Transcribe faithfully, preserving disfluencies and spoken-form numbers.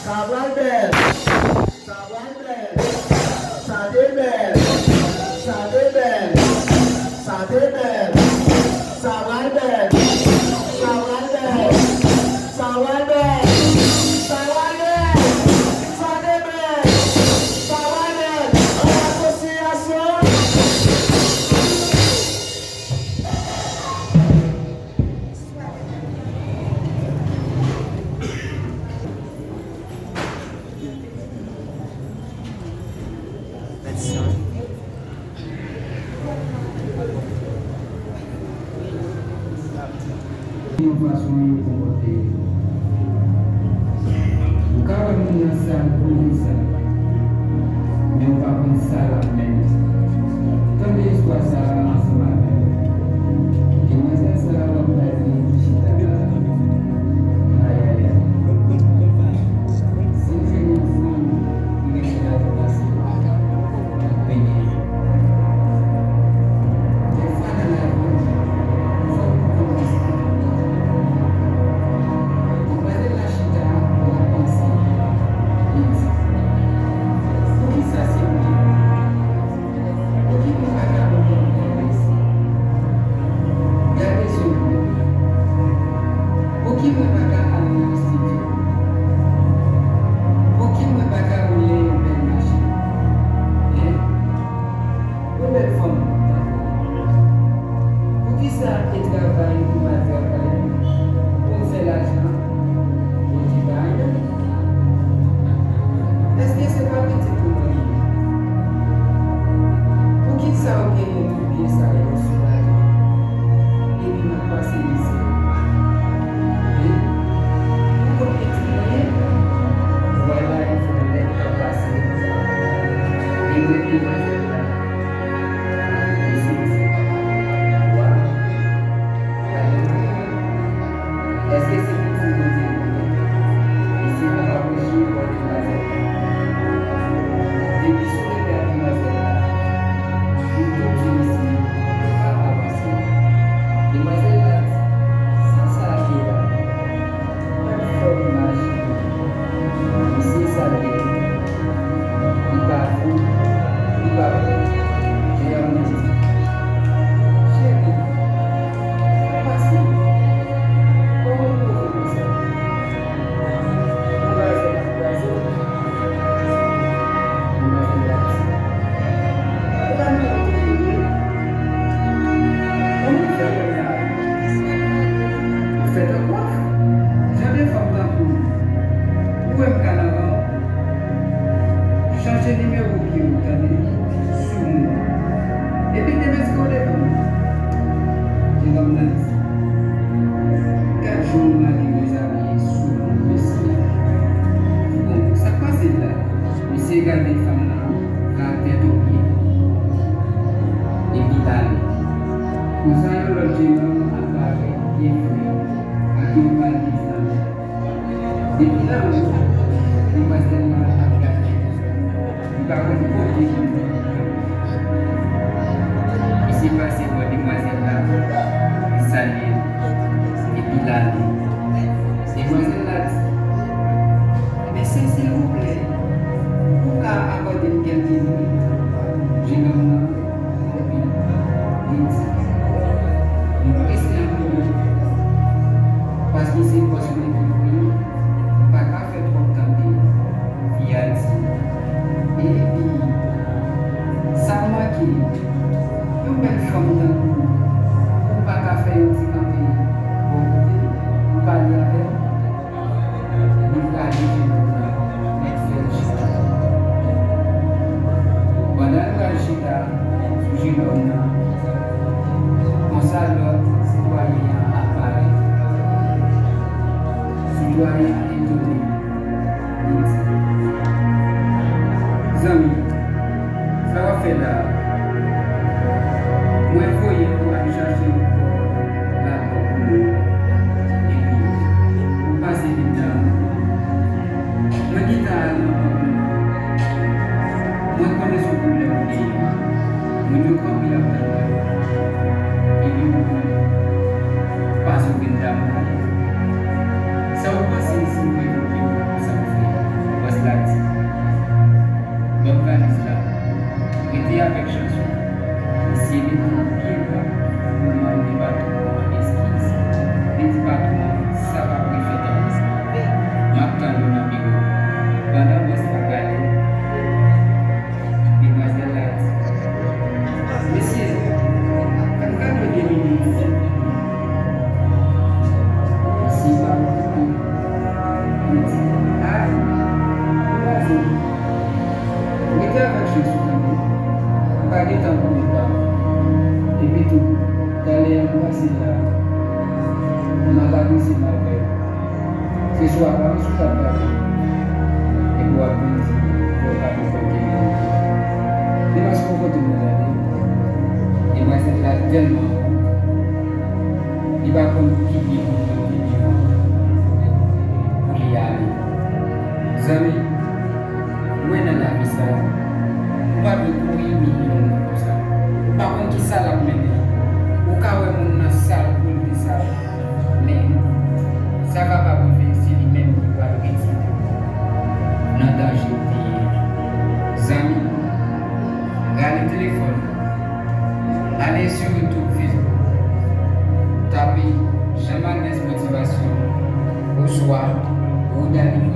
Sa pral bèl. Sa pral bèl. Sa te bèl. Sa te bèl. Sa te bèl. Sa pral bèl. Sa pral bèl. Sa pral bèl. Sa pral bèl. Sa te bèl. Sa pral bèl. An asosyasyon. Yon fason yo konpòte yo. Ou ka wè moun nan sal konsa, men ou pa konn sa l ap mennen. Tande istwa sa a ansanm avè m. Demwazèl sa a w ap gade ki chita la. Ayayay. Si w jwenn yon fanm ki gen chita tou pase, w ap benyen. Dèfwa nan lavi, fòk ou konprann sa. Demwazèl la chita, l ap panse, li di, poukisa se mwen? Pouki mwen pa ka konprann mwen blese? Gade zye m. Pouki mwen pa ka al nan yon estidyo? Pouki mwen pa ka woule yon bèl machin? Hein? Yon bèl fanm tankou m. Poukisa e travay ou pa travay pou m fè lajan Bondye bay ou? Èske se pa pitit ou mwen ye? Poukisa ou genyen tout byen sa yo sou lavi m? Epi m ap pase mizè. Wi, ou konn pitit mwen ye? Vwala yon flè k ap pase. Li mwen demwazèl la. Li sezi. Wa. Alelouya. Èske se pitit Bondye nou ye? Mesye ap apwoche bò demwazèl la. Depi sou revè demwazèl la, li tou di mesye pa avanse. Demwazèl la di, sa sa a ye la? Gad fòm imaj li. Misye salye li. Li pa fou, li pa bon. Jennonm nan di, cheri, sa pase? Kòman w pwoze konsa? Demwazèl ap kraze w. Demwazèl la di, ou pa nan wout ou ye vre? Kòman w fè wè m la? Ou fèt an kwaf? Jan de fanm tankou w. Ou wè m kanaran w? Chanje nimewo pye w, tande, sou moun. Epi demen si w devan m. Jennonm nan di, gad jan yon malerèz abiye sou moun mesye. Bon, sa k pase l la? Misye gade fanm nan, karaktè tou byen. Epi l ale. Konsa yon lòt jennonm ap parèt byen fre ak yon valiz nan men l. Depi nan wout, demwazèl la ap gade. Li pa konn kote pou l kanpe. Misye pase bò demwazèl la, li salye l, epi l ale. Demwazèl la di, mesye, silvouplè, ou ka akòde m kèlke minit? Jennonm nan, li di, m prese anpil, paske se bòs mwen ki voye m, m pa ka fè twòp tande. Fi a di, epi, sa m manke, yon bèl fanm tankou w, ou pa ka fè yon ti kanpe bò kote m, ou pale avè m? Keswa pa m sou t ap gade. Epi w ap vin di fò w gade kòm ke li ye. Demwazèl ou kote m nan gade. Demwazèl la tèlman wont. Li pa konn ki byen pou l mete devan pou li ale. Zanmi, ou wè nan lavi sa, ou pa dwe kouri milyon moun konsa. Ou pa konn ki sa l ap mennen. Ou ka wè moun nan sal pou l te sal. Men, sa kapab rive se li menm ki pral retire w nan danje ou te ye. Zanmi, rale telefòn ou, ale sou YouTube, Facebook, tape Jean Magnès Motivation oswa Rodalio